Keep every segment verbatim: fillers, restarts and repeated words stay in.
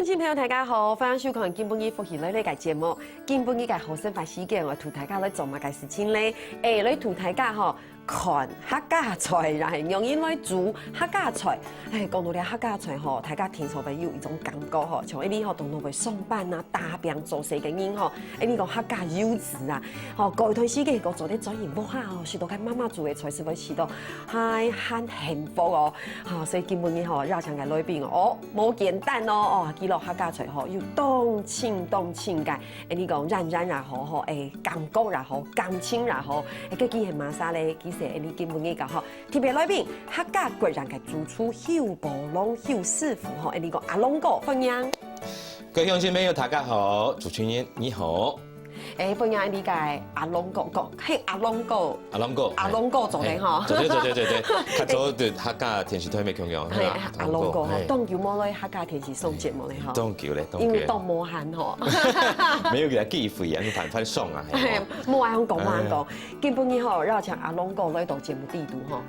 觀眾朋友，大家好，歡迎收看今晡日福氣來了个節目。今晡日个好生活時間，𠊎同大家來做麼个事情呢？誒，來同大家吼，看客家菜，然後仰般來煮客家菜。誒，講到這客家菜吼，大家定著會有一種感覺吼，像𠊎俚吼，當多會上班啊、打拚做事个人吼，𠊎俚講客家遊子啊，吼，過一段時間，過做得轉去屋下哦，食到該媽媽煮个菜，係會食到還還幸福哦。 哈，所以今晡日吼，邀請个來賓哦，無簡單哦，哦，佢摎客家菜吼，有當深當深个，誒，你講人緣也好吼，誒，感覺也好，感情也好，誒，該佢係麼儕咧？其實誒，𠊎俚今晡日个吼，特別來賓，客家國宴个主廚邱寶龍邱師傅吼，誒，𠊎俚講阿龍哥，歡迎。各位鄉親朋友，大家好，主持人你好。 誒，歡迎𠊎俚个阿龍哥，哥，嘿，阿龍哥，阿龍哥，阿龍哥做得吼。嘿，做得，做得，做得。較早就客家電視台乜共樣，嘿，係啊，阿龍哥吼，嘿。當久無來客家電視上節目咧吼。當久咧，當久。因為當無閒吼。沒有給他寄回啊，反反送啊，嘿。嘿，無閒講，無閒講。哎。今晡日吼，邀請阿龍哥來到節目裡肚吼，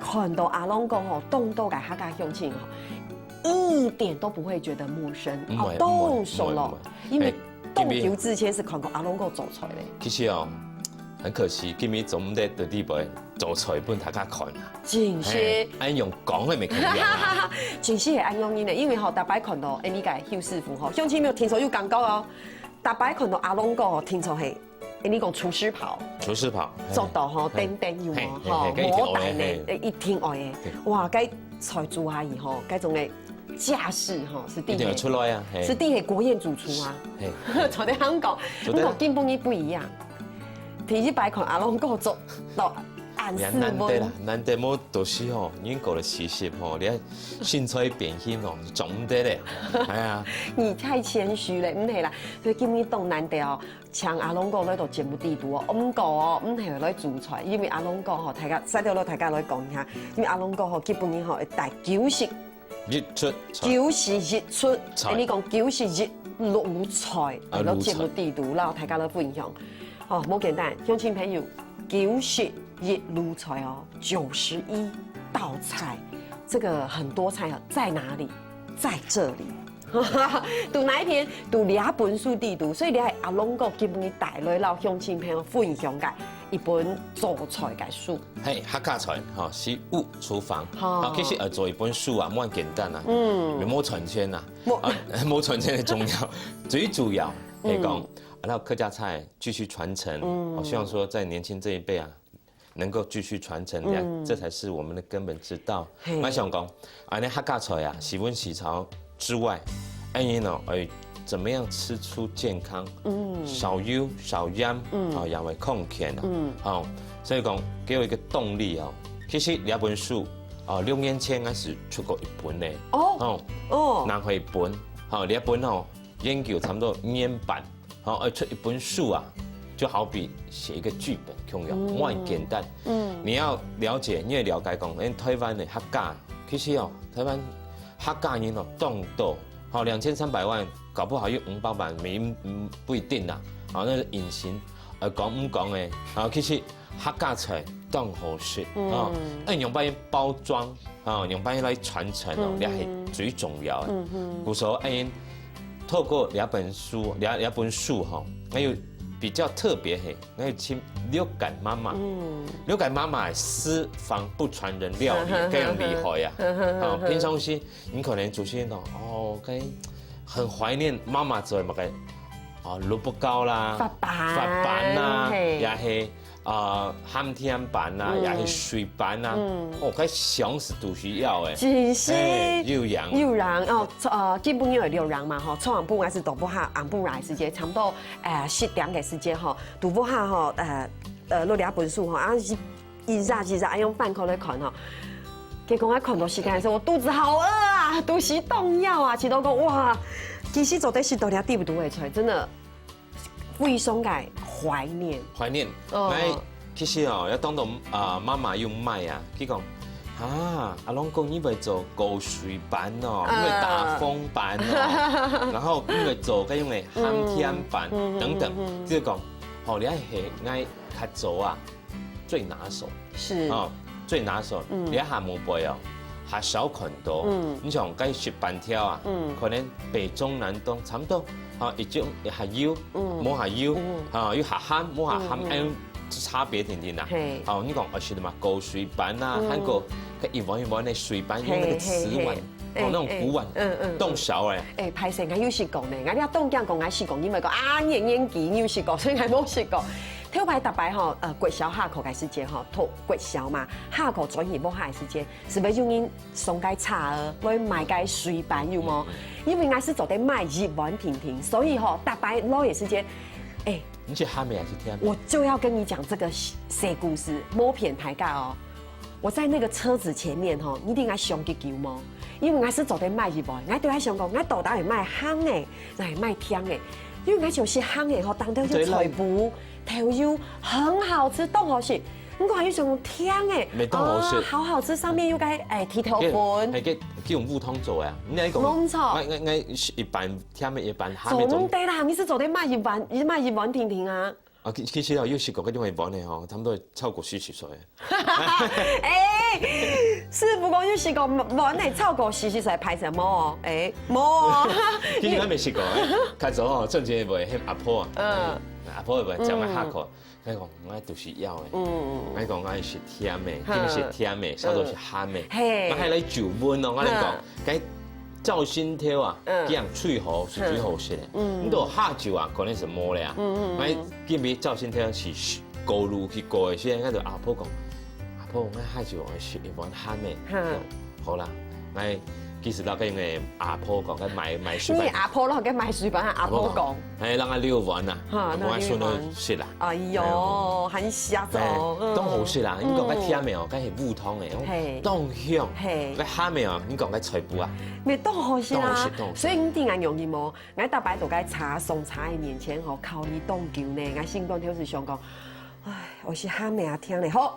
看到阿龍哥吼，當多个客家鄉親吼，一點都不會覺得陌生，哦，毋會，毋會，當熟咯，毋會，毋會。因為 哎，當久之前係看過阿龍哥做菜咧。其實哦，很可惜，今晡日做毋得在這位做菜分大家看啊。真係。嘿，恁樣講个乜共樣啊。真係會恁樣呢，因為吼，逐擺看到𠊎俚个邱師傅吼，鄉親朋友定著有感覺哦，逐擺看到阿龍哥吼，定著係，誒，𠊎俚講廚師袍。廚師袍，嘿。著到吼，嘿。等等有無，嘿，嘿，吼，嘿，一定愛的，無帶呢，嘿。誒，一定愛的。嘿。哇，該菜煮下去吼，該種个 架勢吼，係一定愛出來啊，嘿。係，係國宴主廚啊。嘿。做得恁講，做得啊。毋過今晡日不一樣，第一擺看阿龍哥做到恁斯文。哎呀，難得啦，難得，無到時吼，人過了四十吼，你看身材變形哦，做毋得咧。哎呀。你太謙虛了，毋係啦，所以今晡日當難得哦，請阿龍哥來到節目裡肚哦，毋過哦，毋係來煮菜，因為阿龍哥吼，大家，先來大家來講一下，因為阿龍哥吼，今晡日吼，會帶九十 一出菜。九十一出，菜。誒，你講九十一路菜，啊，來到節目裡肚，摎大家來分享。哦，無簡單，鄉親朋友，九十一路菜哦，九十一道菜，這個很多菜哦，在哪裡？在這裡。在哪一篇？在這本書裡肚，所以這係阿龍哥今晡日帶來摎鄉親朋友分享个一本做菜个書。 嘿，客家菜，吼，係有廚房。吼。啊，其實，呃，做一本書啊，無恁簡單啊，嗯。也無賺錢啊，無。啊，無賺錢个重要，最主要，嗯。係講，啊，讓客家菜繼續傳承，嗯。我希望說在年輕這一輩啊，能夠繼續傳承，嗯。這才是我們的根本之道。嘿。𠊎想講， 恁呢客家菜啊，除了食材之外，恁呢哦，哎，怎麼樣吃出健康？嗯。少油、少鹽，嗯。啊，也會康健啊。嗯。哦，所以講，給我一個動力哦。其實這本書，哦，六年前開始出過一本呢。哦。哦。哦。拿回一本，好，這本哦，研究差不多年半， 好，要出一本書啊，就好比寫一個劇本共樣，嗯。無恁簡單。嗯。你要了解，你也了解講，哎，台灣个客家，其實哦，台灣客家人哦，當多，好，兩千三百萬，搞不好有五百萬，沒，嗯，不一定啦。好，那是隱形，呃，講毋講誒，好，其實客家菜當好食，嗯。哦，愛用辦法包裝， 哦，用辦法來傳承哦，嗯哼。這係最重要个。嗯哼。故所，哎，透過這本書，這，這本書吼，還有比較特別係，還有請六感媽媽。嗯。六感媽媽私房不傳人料理，非常厲害啊。哦，平常時你可能煮些那種，哦，該很懷念媽媽做个麼个，哦，蘿蔔糕啦，發粄，發粄啦，嘿。也係 啊，鹹甜粄啊，嗯。也係水粄啊，嗯。哦，該想食都係愛誒。真係。嘿，有影。有影哦，呃，今晡日有六影嘛吼，昨暗晡還係到屋下，暗晡來時間，差不多，呃，十點个時間吼，到屋下吼，呃，呃，落這本書吼，啊，一，一頁一頁，愛用翻開來看吼。結果𠊎看到時間个時候，我肚子好餓啊，肚屎當枵啊，試著講，哇，其實做得食到這地步个菜，真的 非常个懷念。懷念。哦。𠊎其實哦，也當多，啊，媽媽有罵啊，佢講，啊，阿龍哥，你會做高水粄哦，啊。你會打風粄哦，然後你會做該種个鹹甜粄，嗯，等等，嗯，嗯，嗯。就講，吼，你還係𠊎較早啊，最拿手。是。哦，最拿手，嗯。你還無背哦。較少看到。嗯。你像該食粄條啊，嗯。可能北中南東差不多，啊，一種較油，嗯。無較油，嗯。啊，又較鹹，無較鹹，嗯，嗯。恁樣差別定定啊。嘿。哦，你講，哦，係嘛，勾水粄啊，嗯。還有該一碗一碗个水粄，用那個瓷碗，嘿，嘿，嘿。哦，那種古碗，哎，哎，嗯，嗯，嗯。當少哎。哎，歹勢，𠊎有食過呢，𠊎這當驚講𠊎食過，你會講啊，你个年紀你有食過，所以𠊎無食過。頭擺逐擺吼，呃，國小下課个時節吼，讀國小嘛，下課轉去屋下个時節， 係毋係有人送該車仔，會買該水粄有無？嗯，嗯，嗯。因為𠊎係做得買一碗定定，所以吼，逐擺來个時節，哎，你係鹹个還係甜个？我就要跟你講這個細故事，無騙大家哦。我在那個車子前面吼，你一定愛想幾久無？因為𠊎係做得買一碗，𠊎就愛想講，𠊎到底係買鹹个，還係買甜个？因為𠊎想食鹹个吼，當然就菜脯、 豆油很好吃，當好食。毋過還有種甜个，乜當好食。啊，好好吃，上面有該，哎，豬頭粉。係个，係个，用烏糖做个啊。你來講，無錯。𠊎，𠊎，𠊎一半甜个，一半鹹个種。做毋得啦，你係做得買一碗，買一碗定定啊。啊，其，其實哦，有食過該種个碗个吼，差不多超過四十歲。哎，師傅講有食過碗个超過四十歲，歹勢無哦？哎，無哦。其實𠊎無食過，哎，較早哦，正經會喊阿婆啊。嗯。阿婆會講，嗯。講个客話。 𠊎講，𠊎肚屎枵个。嗯。𠊎講，𠊎食甜个，哈。今日食甜个，嗯。稍早食鹹个。嘿。𠊎還來酒問哦，𠊎來講，哈。該照心頭啊，嗯。這樣最好係最好食个。嗯。你到下晝啊，可能係無了啊。嗯，嗯，嗯。𠊎今日照心頭係過路去過个，所以𠊎就阿婆講，阿婆，𠊎下晝愛食一碗鹹个。哈。 好啦，𠊎其實摎該用个阿婆講，該買，買水粄。你阿婆咯，該買水粄，阿婆講。哎，讓𠊎留碗啊，哈，我孫仔食啦。哎喲，很香哦，哎，嗯。當好食啦，你講該甜个哦，該係烏糖个哦，嘿。當香，嘿。該鹹个哦，你講該菜脯啊。乜當好食啊，當好食，當好食。所以你知𠊎用意無？𠊎逐擺到該車送車个面前吼，考慮當久呢，𠊎心肝頭係想講，唉，𠊎食鹹个啊，甜个。好，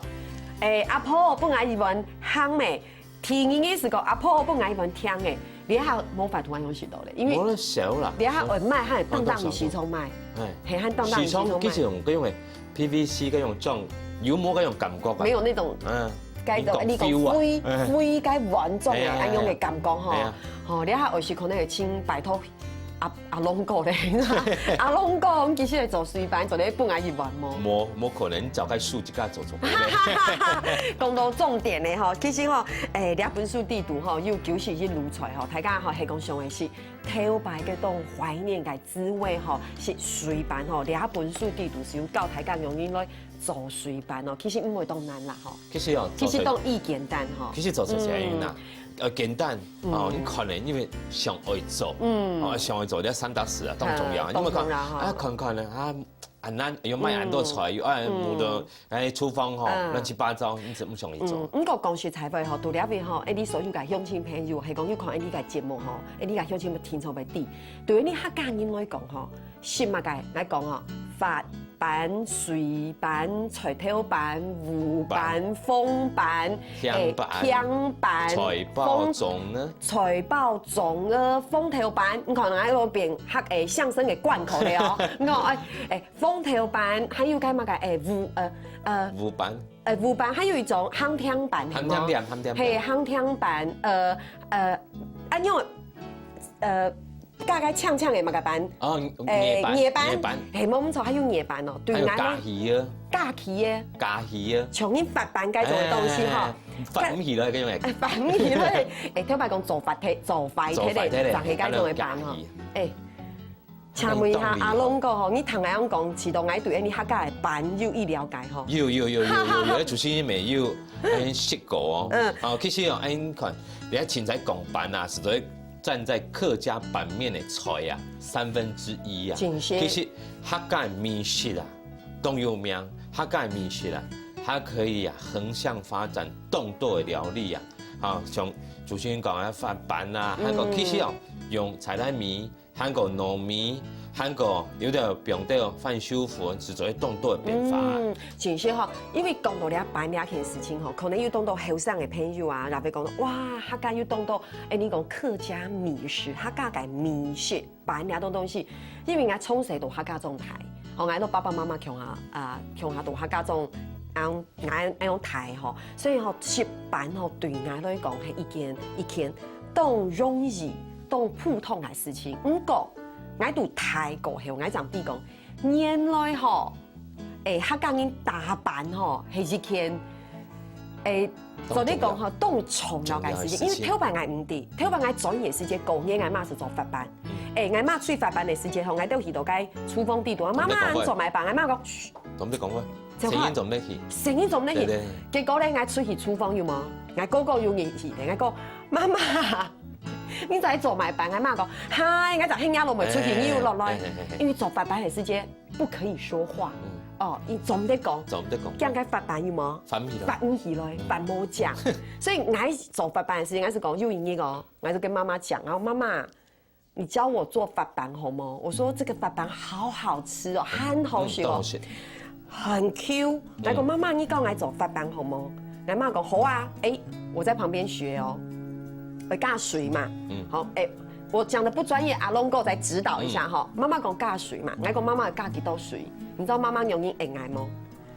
哎，阿婆，分𠊎一碗鹹个。 第二个係講，阿婆，分𠊎一碗甜个，這下無法度恁樣食到咧，因為無啦，少啦。這下外賣還當當市場賣，哎。係，還當當市場賣。市場其實用該用个P V C，該用裝，有無該用感覺啊？沒有那種，嗯，該個，你講feel啊。你講灰，哎。灰該碗裝个，哎呀，恁樣个感覺吼。哎呀。吼，這下有時可能會請拜託 阿，阿龍哥咧，阿龍哥，你其實會做水粄，做得分𠊎一碗無？無，無可能，你走開手自家做做。講到重點咧吼，其實吼，哎，這本書裡肚吼，有九十一路菜吼，大家吼，係講想个係頭擺个當懷念个滋味吼，係水粄吼，這本書裡肚係有教大家用來做水粄哦，其實毋會當難啦吼。其實哦，其實當易簡單吼。其實做出來很難。嗯。 呃，簡單，哦，嗯。你可能因為想愛做，嗯。哦，想愛做，你愛三打四啊，當重要啊。哈，因為看，當重要哈。啊，看看呢，啊，恁難，又買恁多菜，嗯。又愛無得，嗯。哎，廚房吼，嗯。亂七八糟，你怎麼想愛做？嗯，毋過講實在話吼，除了會吼，哎，你所有个鄉親朋友，係講有看哎，你个節目吼，哎，你个鄉親朋友聽眾會知，對於你客家人來講吼， 食麼个？來講哦，發粄、水粄、菜頭粄、芋粄、粄、紅粄、甜粄、哎，甜粄、菜包糜呢？紅，菜包糜啊，紅豆粄，你看𠊎愛變客，哎，相聲个貫口了哦。你看，哎，哎，紅豆粄，還有該麼个，哎，芋，呃，呃，芋粄。呃，芋粄，還有一種烘甜粄，係無？烘甜粄，烘甜粄。嘿，烘甜粄，呃，呃，恁樣，呃， 加該青青个麼个粄？哦，哎，艾粄，艾粄。艾粄。嘿，無毋著，還有艾粄哦。對，還有咖魚啊。咖魚个。咖魚啊。像你發粄該種个東西吼。哎，發毋起來，該種个。哎，發毋起來。哎，頭擺講做法忒，做法忒咧，做法忒咧，就係該種个粄吼。哎，請問一下，阿龍哥吼，你聽𠊎樣講，試著𠊎對你客家个粄有一了解吼。有，有，有，有，有，有，主持人乜有，哎，食過哦。嗯。哦，其實哦，哎，你看，你看清彩講粄啊，係在 佔在客家粄麵个菜啊，三分之一啊。真是。其實客家个美食啊，當有名，客家个美食啊，它可以啊，橫向發展當多个料理啊。啊，像主持人講个發粄啊，還有其實哦，用菜頭粄，還有糯米，還有有兜放兜番薯粉，係做得當多个變化。嗯，真是吼，因為講到這粄這件事情吼，可能有當多後生个朋友啊，也會講到，哇，客家有當多 哎，你講客家美食，客家个美食，粄這種東西，因為𠊎從細到客家庄大，吼，𠊎摎爸爸媽媽共下，啊，共下到客家庄，恁樣，恁樣大吼，所以吼，值班吼，對𠊎來講係一件，一件當容易、當普通个事情。毋過，𠊎都大過後，𠊎正知講，原來吼，誒，客家人打扮吼，係一件，誒，做得講吼，當重要个事情。當重要个事情。因為頭擺𠊎毋知，頭擺𠊎轉去个時節，過年𠊎媽係做發班。誒，𠊎媽出去發班个時節吼，𠊎都去到該廚房底肚，媽媽，你做麼个班？𠊎媽講，噓， 做毋得講話，聲音做毋得起。聲音做毋得起。對，對。結果呢，𠊎出去廚房有無？𠊎哥哥有入去，𠊎講：「媽媽，你在做麼个班？」𠊎媽講：「嗨，𠊎就喊若老妹出去，你又落來。」哎，哎，哎，哎。因為做發班个時節不可以說話。嗯。哦，你做毋得講。做毋得講。驚該發班有無？發毋起來。發毋起來，嗯。發無正。所以𠊎做發班个時節，𠊎係講有一日哦，𠊎就跟媽媽講，然後媽媽， 你教我做發粄好嗎？」我說：「這個發粄好好吃哦，很好吃哦。」嗯，當好吃。很Q。嗯。𠊎講：「媽媽，你教𠊎做發粄好嗎？」𠊎媽講：「好啊。」誒，我在旁邊學哦，會加水嘛。嗯。好，誒，我講得不專業，阿龍哥再指導一下哈。嗯。媽媽講加水嘛，𠊎講：「媽媽，加幾多水？」你知道媽媽仰般應𠊎嗎？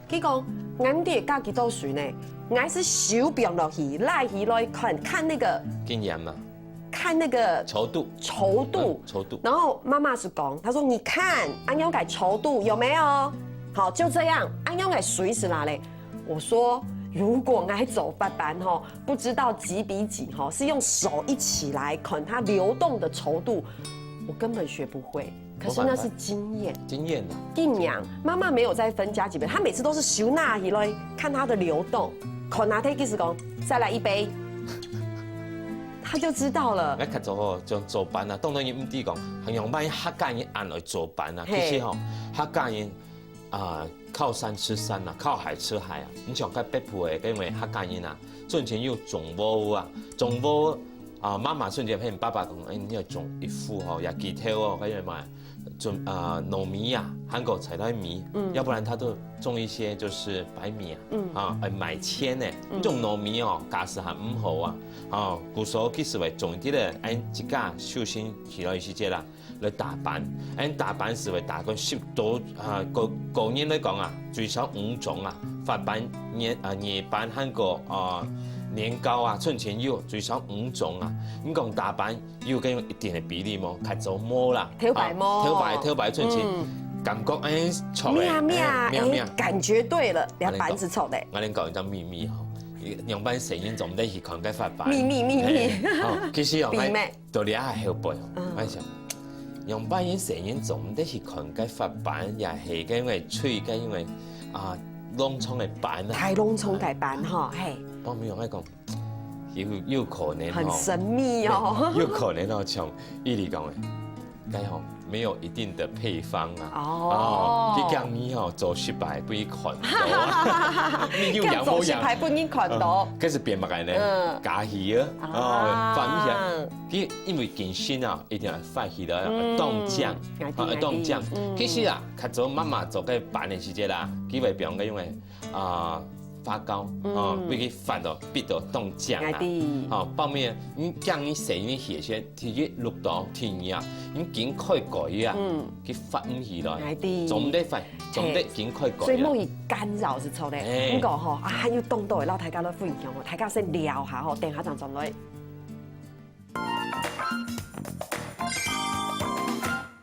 佢講：「𠊎毋知加幾多水呢，𠊎係手放落去，拉起來看，看那個，經驗嘛。看那個稠度。稠度。嗯，稠度。」然後媽媽是講，她說：「你看，恁樣个稠度有沒有？好，就這樣，恁樣个水係哪裡？」我說：「如果𠊎做發粄吼，不知道幾比幾吼，是用手一起來看它流動的稠度，我根本學不會。」 可是那是經驗。沒辦法。經驗啊。經驗，媽媽沒有在分加幾杯，她每次都是手拿起來看它的流動，看下佢就係講：「再來一杯。」她就知道了。𠊎較早吼，像做粄啊，當然毋知講，仰般客家人恁來做粄啊。嘿。其實吼，客家人啊，靠山吃山啊，靠海吃海啊。你像該北部个，因為客家人啊， 從前有種禾啊，種禾啊，媽媽從前喊爸爸講：「哎，你愛種一戶吼，也幾頭哦，該樣嘛，種，啊，糯米啊，還過菜頭米，嗯。要不然他都種一些就是白米啊，嗯。啊，哎，麥秸呢，嗯。這種糯米哦，價數還毋好啊。」哦，故所其實會種一息仔，哎，自家首先起來一息仔啦。 來打粄。恁打粄係會打个十多，啊，個，個人來講啊，最少五種啊，發粄、艾，啊，艾粄還過，啊，年糕啊，從前有最少五種啊。你講打粄有該一定个比例無？較早無啦。頭擺無。啊，頭擺，頭擺從前，嗯。感覺，哎，著咧，咩啊，咩啊，哎，咩啊，咩啊。哎，感覺對了，你看粄係著咧。𠊎同你講一個祕密吼，仰般細人做毋得去看該發粄。祕密，祕密。嘿，吼，其實哦，秘密。 到這下後背哦，嗯。𠊎想，仰般細人做毋得去看該發粄，也係該因為吹該因為，啊，農場个粄啊。大農場个粄吼，嘿。包尾𠊎講，有，有可能吼。很神秘哦。有可能哦，像伊利講个，該吼，沒有一定的配方啊。哦。哦，佢驚你吼，做失敗，分人看到啊。你有樣無樣。驚做失敗，分人看到。嗯，該係變麼个呢？嗯。加魚啊。啊。哦，發一下。 佢因為緊身啊，一定愛發起來啊，嗯，愛當靚，𠊎知，啊，愛當靚。𠊎知，嗯。其實啊，較早媽媽做該粄个時節啦，佢會放該用个，啊，發酵，嗯。啊，分佢發到，逼到當靚啊。𠊎知。啊，包尾，你驚你細人血血，第一淥到，第二啊，你緊開蓋啊，嗯。佢發毋起來。𠊎知。總得發，總得緊開蓋啊。嘿。所以莫以干擾係著个。嘿。毋過吼，啊，還有當多个，摎大家來分享哦，大家先尞下吼，等下正轉來。